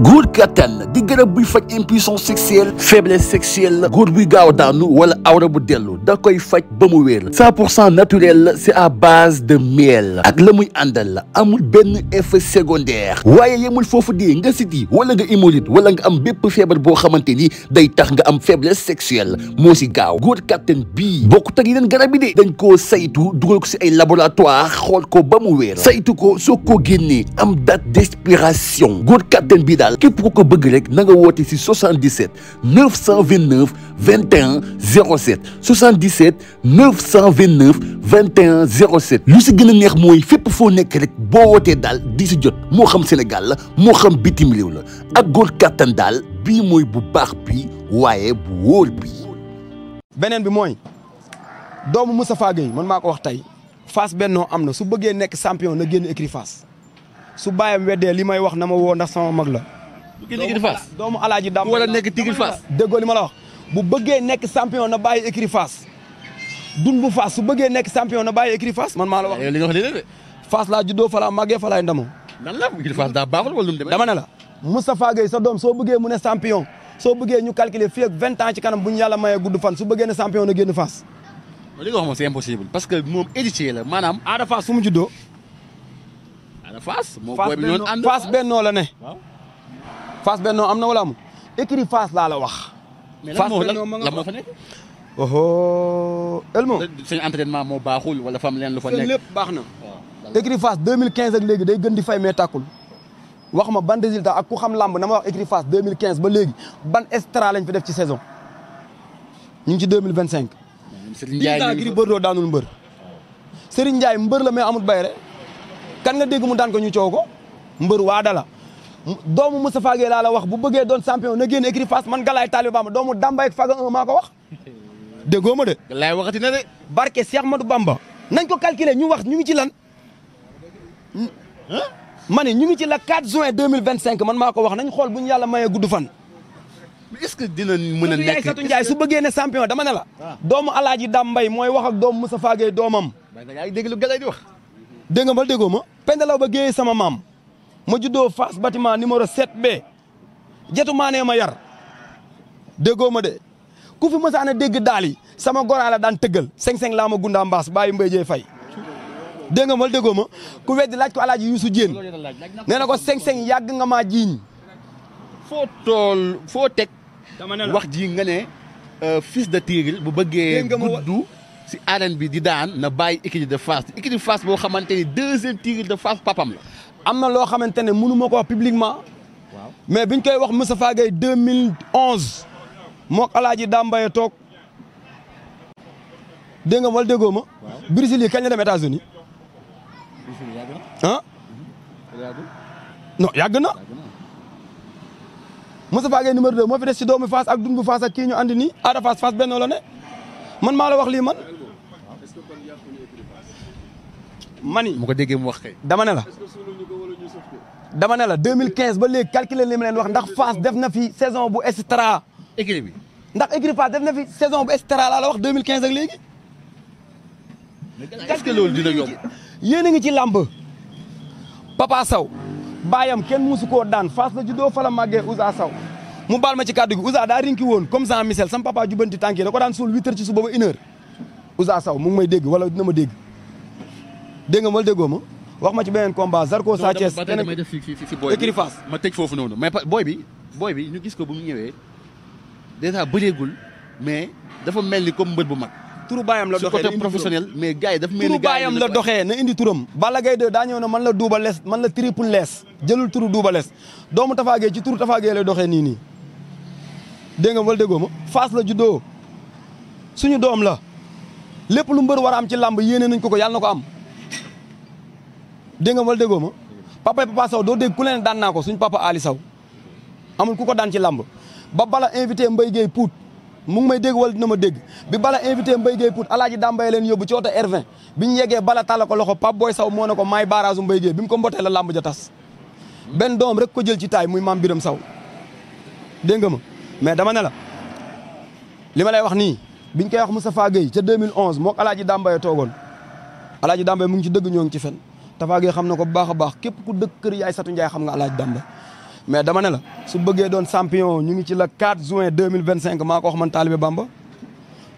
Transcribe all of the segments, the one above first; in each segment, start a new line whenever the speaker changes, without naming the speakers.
góor kattan di garab buy faj impuissance sexuelle faiblesse sexuelle góor buy gaaw a daanu wala awra bu dellu da koy faj ba mu wér 100% naturel c'est à base de miel ak la muy àndal la amul benn effet secondaire waaye yemul foofu di nga siti wala nga hémorroïde wala nga am bépp feebar boo xamante ni day tax nga am faiblesse sexuelle moo si gaaw góor kattan bii bokkut ak yeneen garab yi de dañ koo saytu dugal ko si ay laboratoire xool ko ba mu wér saytu ko soo ko génnee am date d'expiration góor kattan bii daal képp ku ko bëgg rek na nga woote si 77 929 21 07 77 929 21 07 lu si gën a neex mooy fépp foo nekk rek boo wootee daal di si jot moo xam Sénégal la moo xam bitim réew la ak góor kattan daal bii mooy bu baax bi waaye bu wóor bi.
beneen bi mooy doomu Moustapha Gueye man maa ko wax tey Fass Benno am na su bëggee nekk champion na génn écurie Fass su bàyyam weddee li may wax na ma woo ndax sama mag la. doomu Alaaji Dam
wala nekk Tigre Fass
déggoo li ma la wax bu bëggee nekk champion na bàyyi écurie Fass dun bu Fass su bëggee nekk champion na bàyyi écurie Fass man maa la wax.
li nga wax léegi de.
Fass laa juddoo fa laa màggee fa laay ndamoo.
nan la écurie Fass daa baaxul wala lu mu demee.
dama ne la Moustapha Gueye sa doom soo bëggee mu ne champion soo bëggee ñu calculer fii ak 20 ans ci kanam bu ñu yàlla mayee gudd fan su bëggee ne champion na génn Fass.
li nga wax moom c'est impossible parce que moom héritier la maanaam.
Ada Fass fu mu juddoo.
Ada Fass moo booy bi ñoon ànd.
Fass Benno la ne.
waaw.
Fass Benno am na wala amul écurie Fass laa la wax.
Fass Benno la moo fa nekk.
oh Elmo.
seen entraînement moo baaxul wala fam leen lu fa nekk.
lépp baax na. écurie Fass 2015 ak léegi day gën di fay mais tàkkul wax ma ban résultat ak ku xam lamb na ma wax écurie Fass 2015 ba léegi ban extra lañ fi def ci saison ñu ngi ci 2025.
Serigne Ndiaye
Gris Bordeaux daanul mbër. Serigne Ndiaye mbër la mais amul bayre kan nga dégg mu daan ko ñu coow ko mbër waa dala doomu Moustapha Gueye laa la wax bu bëggee doon champion na génn écurie Fass man Galaye Talibé Bamba doomu Dambay ak Faga 1 maa ko wax déggoo ma de.
Galaye waxati na de.
barke Cheikh Madou Bamba nañ ko calculer ñu wax ñu ngi ci lan. ma ne ñu ngi ci la 4 juin 2025 man maa ko wax nañ xool bu ñu yàlla mayee gudd fan.
mais est-ce que dina mën a nekk
Satu Ndiaye su bëggee ne champion dama ne la. doomu Alaaji Dambay mooy wax ak doomu Moustapha Gueye doomam.
yaa ngi dégg lu Galaye di wax.
dégg nga ma déggoo ma pendalaw ba géeyee sama maam ma juddoo Fass bâtiment numéro 7B jetu maa nee ma yar déggoo ma de ku fi mësaan a dégg daal yi sama goraa la daan tëggal 5-5 laa ma gunda mbaas bàyyi mbéy jee fay dégg nga ma déggoo ma ku weddi laaj ko Alaaji Youssou Diène nee na ko 5-5 yàgg nga maa jiiñ
foo tool foo teg
dama ne la
wax ji nga ne fils de Tigre bu bëggee guddu si arène bi di daan na bàyyi écurie de Fass écurie de Fass boo xamante ni deuxième Tigre de Fass papam la.
am na loo xamante ne mënu ma ko wax publiquement mais biñ koy wax Moustapha Gueye 2011 mook Alaaji Dambaye toog dégg nga wala déggoo ma. waaw Brésil yi kañ la dem États-Unis ah non yàgg na Moustapha Gueye numéro 2 moo fi des ci doomu Fass ak dundu Fass ak kii ñu andi nii Ada Fass Fass Benno la ne man maa la wax lii man. mani
mu ko déggee mu wax kay.
dama ne la dama ne la 2015 ba léegi calculer li ma leen wax ndax Fass def na fi saison bu extra.
écurie bi
ndax écurie Fass def na fi saison bu extra laa la wax 2015 ak léegi.
est-ce que loolu dina yomb.
yéen a ngi ci làmb Papa Sow baayam kenn musu koo daan Fass la juddoo fa la màggee Ousa Sow mu baal ma ci kàddu gi Ousa daa rinki woon comme Jean Michel sama papa jubanti tànki da ko daan suul 8 heures ci suba ba 1 heure Ousa Sow mu ngi may dégg wala dina ma dégg dégg nga wala déggoo ma wax ma ci beneen combat Zarko Sa Thiès
damay def fi booy
écurie Fass
ma tëj foofu noonu mais booy bi ñu gis ko bu mu ñëwee déjà bëreegul mais dafa mel ni comme mbër bu mag.
turu baayam la doxee
côté professionnel mais gars yi dafa mel ni
turu baayam la doxee na indi turam Balla Gaye 2 daa ñëw na man la duuba les man la triple lees jëlul turu duuba les doomu Tafa Gueye ci turu Tafa Gueye lay doxee nii dégg nga wala déggoo ma Fass la juddoo suñu doom la lépp lu mbër war a am ci làmb yéene nañ ko yàlla na ko am dégg nga wala déggoo ma Papa Sow doo dégg ku leen daan naa ko suñu papa Ali Sow amul ku ko daan ci làmb ba bala invité Mbaye Gueye Pout mu ngi may dégg wala dina ma dégg bi bala invité Mbaye Gueye Pout Alaaji Dambaye leen yóbbu ci oto R20 bi ñu yeggee bala tàlla ko loxo Pape Boy Sow moo ne ko maay baaraasu Mbaye Gueye bi mu ko mbotee la làmb ja tas benn doom rek ko jël ci taay muy maam Biram Sow dégg nga ma mais dama ne la li ma lay wax nii biñ koy wax Moustapha Gueye ca 2011 mook Alaaji Dambaye toogoon Alaaji Dambaye mu ngi ci dëgg ñoo ngi ci fen Tafa Gueye xam na ko bu baax a baax képp ku dëkk kër yaay Satu Ndiaye xam nga Alaaji Dambaye mais dama ne la su bëggee doon champion ñu ngi ci le 4 juin 2025 maa ko wax man Talibé Bamba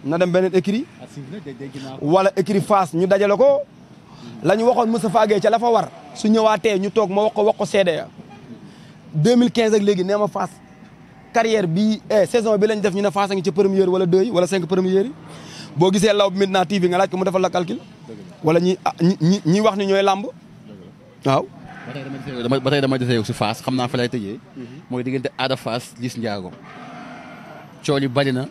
na dem beneen écrit wala écrit Fass ñu dajale ko la ñu waxoon Moustapha Gueye ca la fa war su ñëwaatee ñu toog ma wax ko seede ya 2015 ak léegi nee ma Fass carrière bi saison bi lañ def ñu ne Fass a ngi ci première wala 2 yi wala 5 premières yi boo gisee law bi Médina TV nga laaj ko mu defal la calcul wala ñi wax ni ñooy làmb waaw.
ba tey dama desee yow si Fass xam naa fa lay tëjee. mooy diggante Ada Fass Liss Ndiago. cool yi bari na.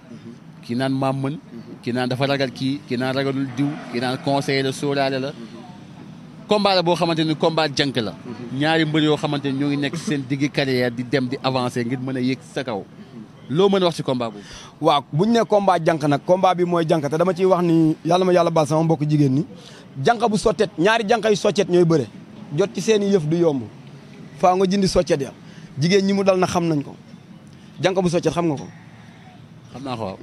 kii naan maam mën. kii naan dafa ragal kii naan ragalul diw kii naan conseiller la sóoraale la. combat la boo xamante ni combat jànk la. ñaari mbër yoo xamante ni ñoo ngi nekk seen diggi carrière di dem di avancer ngir mën a yéeg sa kaw. loo mën a wax ci combat boobu.
waaw bu ñu nee combat jànk nag combat bi mooy jànk te dama ciy wax ni yàlla ma yàlla baal sama mbokk jigéen ñi jànk bu sottet ñaari jànk yu sottet ñooy bëre jot ci seen i yëf du yomb faa nga jëndi sottet ya jigéen ñi mu dal na xam nañ ko jànk bu sottet xam nga ko.
xam naa ko waaw.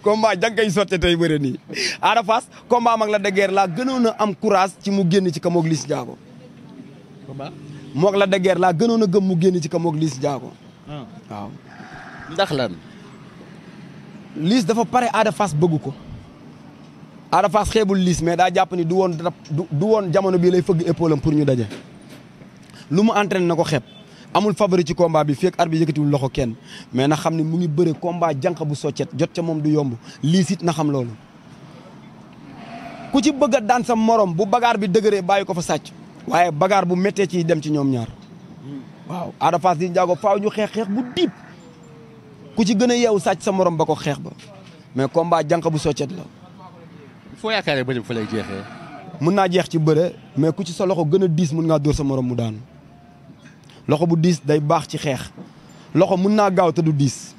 combat jànk yu sottet tey bëre nii Ada Fass combat mag la de guerre laa gënoon a am courage ci mu génn ci kamoog Liss Ndiago.
combat
moog la de guerre laa gënoon a gëm mu génn ci kamoog Liss Ndiago. waaw.
ndax lan.
Liss dafa pare Ada Fass bëgg ko Ada Fass xeebul Liss mais daa jàpp ni du woon jamono bii lay fëgg épaule am pour ñu daje lu mu entraîné na ko xeeb amul favori ci combat bi fekk arbitre bi yëkkatiwul loxo kenn mais na xam ne mu ngi bëre combat jànq bu soccet jot ca moom du yomb Liss it na xam loolu ku ci bëgg a daan sa morom bu bagaar bi dëgëree bàyyi ko fa sàcc waaye bagaar bu méttee ci dem ci ñoom ñaar waaw Ada Fass Liss Ndiago faaw ñu xeex bu diib ku ci gën a yeewu sàcc sa morom ba ko xeex ba mais combat jànq bu soccet la.
foo yaakaaree bëri fa lay jeexee.
mun naa jeex ci bëre mais ku ci sa loxo gën a diis mun ngaa dóor sa morom mu daanu loxo bu diis day baax ci xeex loxo mun naa gaaw te du diis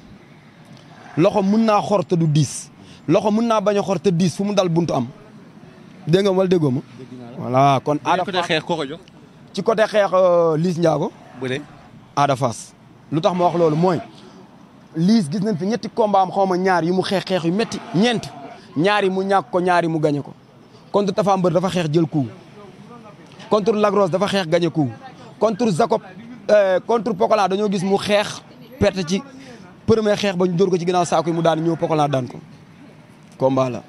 loxo mun naa xor te du diis loxo mun naa bañ a xor te diis fu mu dal buntu am dégg nga wala déggoo ma. voilà kon Ada Fass
xeex koo ko jox.
ci côté xeex Liss Ndiago.
bëre
Ada Fass lu tax ma wax loolu mooy. Liss gis nañ fi ñetti combat am xaw ma ñaar yu mu xeex yu métti ñeent ñaari mu ñàkk ko ñaari mu gañe ko contre Tapha Mbeur dafa xeex jël coup contre Lagros dafa xeex gañe coup contre Jacob contre Pokola dañoo gis mu xeex perte ci premier xeex ba ñu dóor ko ci ginnaaw saako yi mu daan ñëw Pokola daan ko combat la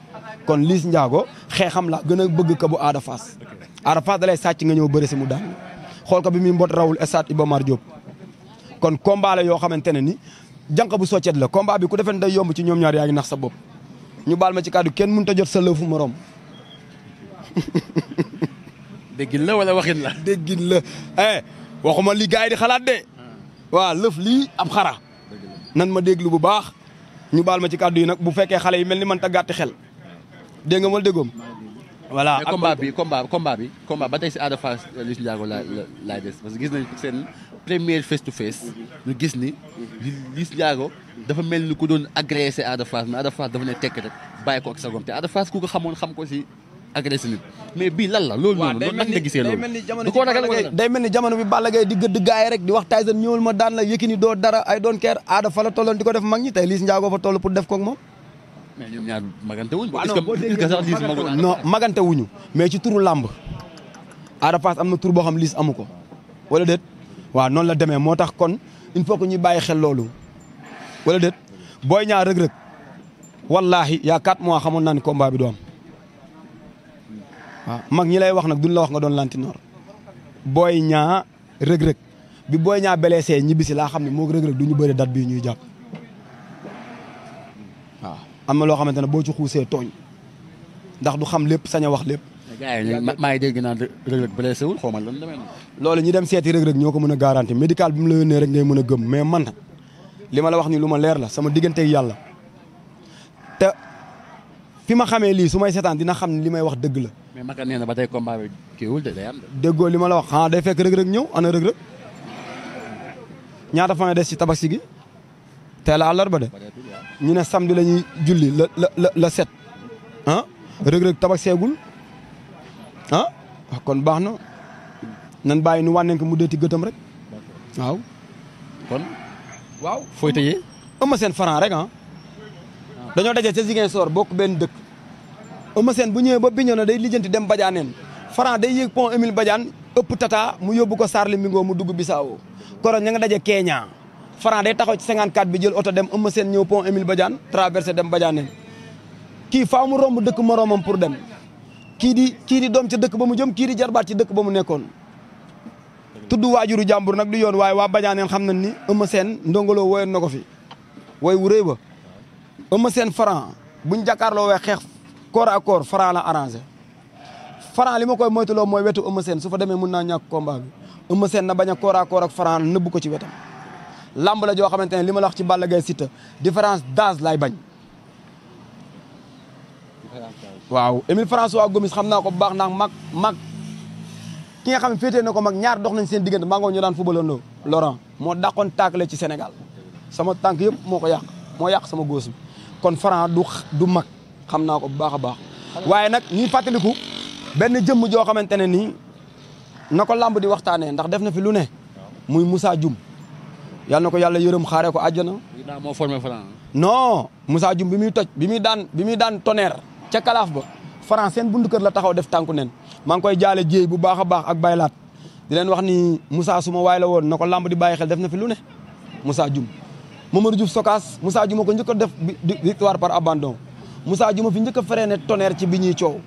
kon Liss Ndiago xeexam la gën a bëgg ka bu Ada Fass Ada Fass da lay sàcc nga ñëw bëri si mu daan xool ko bi muy mbot rawul stade Iba Mar Diop kon combat la yoo xamante ne ni jànq bu soccet la combat bi ku defee day yomb ci ñoom ñaar yaa ngi nax sa bopp ñu baal ma ci kàddu kenn mënut a jot sa lëfu morom.
déggin la wala waxin la.
déggin la waxuma li gars yi di xalaat de. waaw lëf lii ab xara. nan ma déglu bu baax ñu baal ma ci kàddu yi nag bu fekkee xale yi mel ni man ta gàtti xel dégg nga wala déggoom. voilà
mais combat ba tey si Ada Fass Liss Ndiago laay des parce que gis nañ seen première face to face ñu gis ni Liss Ndiago dafa mel ni ku doon agressé Ada Fass mais Ada Fass dafa ne tekk rek bàyyi ko ak sa gom te Ada Fass ku ko xamoon xam ko si agressé nit mais bii lan la loolu noonu nan nga gisee loolu du ko ragal wala
day mel ni jamono bi Balla Gaye di gëdd gaay rek di wax Tyson ñëwul ma daan la Yékini doo dara ay doon keer Ada fa la tolloon di ko def mag ñi tey Liss Ndiago fa toll pour def koog moom
mais ñoom ñaar magante wuñ. est-ce que sax Liss magul
non magante wuñu mais ci turu làmb Ada Fass am na tur boo xam Liss amu ko wala déet waaw noonu la demee moo tax kon il faut que ñuy bàyyi xel loolu wala déet Boy Niang Reug Reug wallaahi yaa 4 mois xamoon naa ni combat bi du am waaw mag ñi lay wax nag duñ la wax nga doon lantinoor Boy Niang Reug Reug bi Boy Niang blessé ñibbisi laa xam ne moo Reug Reug du ñu bëri date bii ñuy jàpp waaw am na loo xamante ne boo ci xuusee tooñ ndax du xam lépp sañ a wax lépp.
gars yi maa ngi dégg naan Reug Reug blessé wul xaw ma lan demee noonu.
loolu ñi dem seeti Reug Reug ñoo ko mën a garanti médical bi mu la yónnee rek ngay mën a gëm mais man li ma la wax ni lu ma leer la sama digganteeg yàlla te fi ma xamee lii su may seetaan dina xam ne li may wax dëgg la.
mais Maka nee na ba tey combat bi kiiwul de day am de.
déggoo li ma la wax ah day fekk Reug Reug ñëw ana Reug Reug ñaata fan des ci tabaski gi tey la àllarba de ñu ne samedi la ñuy julli la set ah Reug Reug tabakseegul ah kon baax na nan bàyyi nu wànneen ko mu deeti gëtam rek waaw.
kon
waaw
fooy tëjee.
Eumeu Sène Franc rek ah. dañoo daje ca Ziguinchor bokk benn dëkk. Eumeu Sène bu ñëwee ba Bignona day lijjanti dem Badianeen Franc day yéeg pont Émile Badiane ëpp tata mu yóbbu ko Sarli Mingo mu dugg Bissau koro ña nga daje Kenya Franc day taxaw ci 54 bi jël oto dem Eumeu Sène ñëw pont Émile Badiane traversé dem Badiane kii faa mu romb dëkk moroomam pour dem kii di doom ca dëkk ba mu jëm kii di jarbaat ci dëkk ba mu nekkoon tudd waajuru jàmbur nag du yoon waaye waa Badiane xam nañ ni Eumeu Sène ndongoloo woyoon na ko fi woy wu rëy ba Eumeu Sène Franc buñ jàkkaarloo wee xeex corps à corps Franc la arrangé Franc li ma koy moytuloo mooy wetu Eumeu Sène su fa demee mun naa ñàkk combat bi Eumeu Sène na bañ a corps à corps ak Franc nëbbu ko ci wetam lamb la joo xamante ne li ma la wax ci Balla Gaye Siteu différence d'âge lay bañ waaw Émile François Gomis xam naa ko bu baax ndax mag ki nga xam ne féetee na ko mag ñaar dox nañ seen diggante maa ngoo ñu daan footballandoo Laurent moo dàqoon taakale ci Sénégal sama tànk yëpp moo ko yàq moo yàq sama góos bi kon Franc du mag xam naa ko bu baax a baax waaye nag ñuy fàttaliku benn jëmm joo xamante ne nii na ko lamb di waxtaanee ndax def na fi lu ne muy Moussa Dioum yàlla na ko yàlla yërëm xaaree ko àjjana.
moo formé Franc.
non Moussa Dioum bi muy toj bi muy daan Tonnerre ca kalaaf ba Franc seen buntu kër la taxaw def tànku nen maa ngi koy jaale jéey bu baax a baax ak baylaat di leen wax ni Moussa suma waay la woon na ko lamb di bàyyi xel def na fi lu ne Moussa Dioum. Mamadou Diouf Sokaas Moussa Dioum ko njëkk a def victoire par abandon Moussa Dioum fi njëkk a freiné Tonnerre ci bi ñuy coow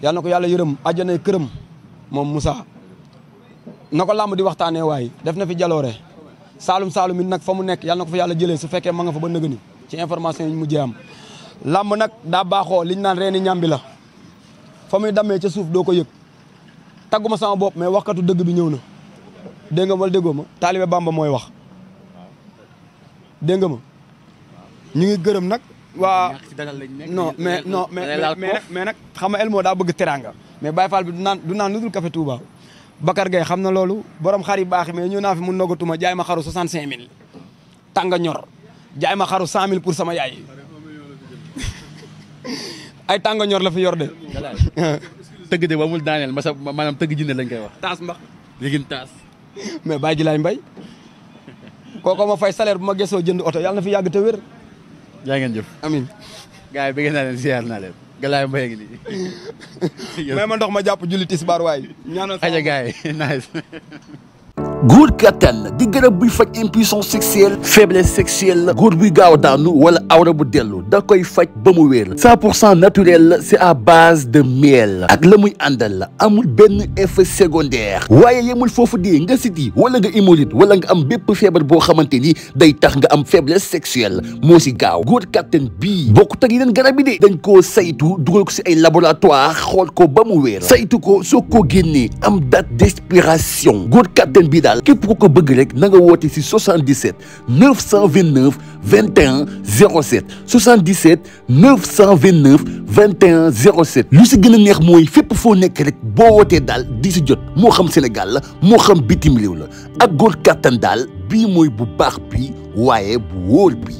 yàlla na ko yàlla yërëm àjjanay këram moom Moussa na ko lamb di waxtaanee waaye def na fi jaloore Saalum Saalum it nag fa mu nekk yàlla na ko fa yàlla jëlee su fekkee ma nga fa ba nëgëni ci information yi ñu mujjee am lamb nag daa baaxoo liñ naan reeni ñambi la fa muy dammee ca suuf doo ko yëg tagguma sama bopp mais waxkatu dëgg bi ñëw na dégg nga wala déggoo ma taalibe Bamba mooy wax dégg nga ma ñu ngi gërëm nag waa non mais nag xam nga Elmo daa bëgg teranga mais Baye Fall bi du naan lu dul café Touba Bakar Gueye xam na loolu borom xar yi baax mais ñëw naa fi mu nogatuma jaay ma xaru 65000 tànga ñor jaay ma xaru 100000 pour sama yaay ay tànga ñor la fi yor de
tëgg de ba mul daaneel maanaam tëgg jinne lañ koy wax
taas mbax
léegi taas
mais Baye Jilaay Mbay kooko ma fay salaire bu ma gesoo jënd oto yàlla na fi yàgg te wér
yaa ngeen jëf
amin
gars yi bëgg naa leen ziar naa leen Galaye Mbaye ngi nii
mais ma ndox ma jàpp julli tisbaar waay ñaanal
aja gars yi nice
góor kattan di garab buy faj impuissance sexuelle faiblesse sexuelle góor buy gaaw a daanu wala awra bu dellu da koy faj ba mu wér 100% naturel c'est à base de miel ak la muy àndal la amul benn effet secondaire waaye yemul foofu di nga siti wala nga hémorroïde wala nga am bépp feebar boo xamante ni day tax nga am faiblesse sexuelle moo si gaaw góor kattan bii bokkut ak yeneen garab yi de dañ koo saytu dugal ko si ay laboratoire xool ko ba mu wér saytu ko soo ko génnee am date d'expiration góor kattan bii daal képp ku ko bëgg rek na nga woote si 77 929 21 07 77 929 21 07 lu si gën a neex mooy fépp foo nekk rek boo wootee daal di si jot moo xam Sénégal la moo xam bitim réew la ak góor kattan daal bii mooy bu baax bi waaye bu wóor bi